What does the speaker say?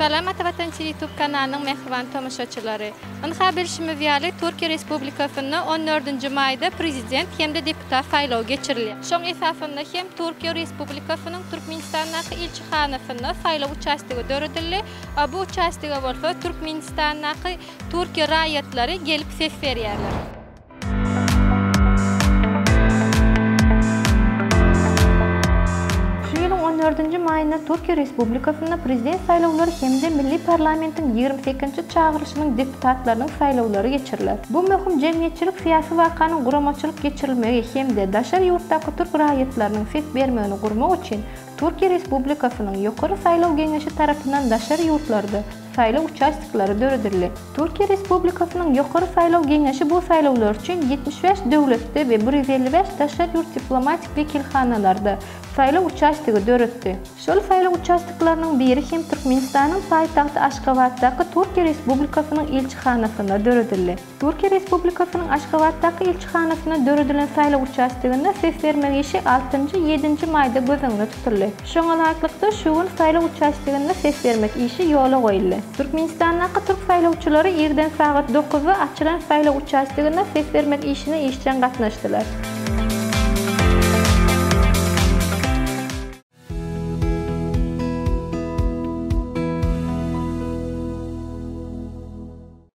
Salam Ata Watan TV YouTube kanalynyň mähriban tomaşaçylary! Ynha bilşimiz ýaly Türkiýe Respublikasynda on dördünji maýda prezident hem-de deputat saýlawy geçirilýär. Şoň esasynda hem Türkiýe Respublikasynyň Türkmenistandaky ilçihanasynda saýlaw uçastogy döredildi. Bu uçastoga bolsa Türkmenistandaky Türkiýe raýatlary gelip ses berýärler. Şu ýylyň on dördünji maýynda Türkiýe Respublikasynda Prezident saýlawlary hem-de Milli parlamentiň ýigrimi sekizinji çagyryşynyň deputatlarynyň saýlawlary geçiriler. Bu möhüm jemgyýetçilik-syýasy wakanyň guramaçylyk geçirilmegi hem-de daşary ýurtdaky türk raýatlarynyň ses bermegini gurmak üçin Türkiýe Respublikasynyň Ýokary saýlaw geňeşi tarapyndan daşary ýurtlarda saýlaw uçastoklary döredildi. Türkiýe Respublikasynyň Ýokary saýlaw geňeşi bu saýlawlar üçin 75 döwletde we 155 daşary ýurt diplomatik wekilhanalarda saýlaw uçastogy döretdi. Şol saýlaw uçastoklarynyň biri hem Türkmenistanyň paýtagty Aşgabatdaky Türkiýe Respublikasynyň ilçihanasynda döredildi. Türkiýe Respublikasynyň Aşgabatdaky ilçihanasynda döredilen saýlaw uçastogynda ses bermek işi altynjy, ýedinji maýda göz öňünde tutuldy. Şoňa laýyklykda, şu gün saýlaw uçastogynda ses bermek işi ýola goýuldy. Türkmenistandaky türk saýlawçylary irden sagat dokuzda açylan saýlaw uçastogynda ses bermek işine işjeň gatnaşdylar.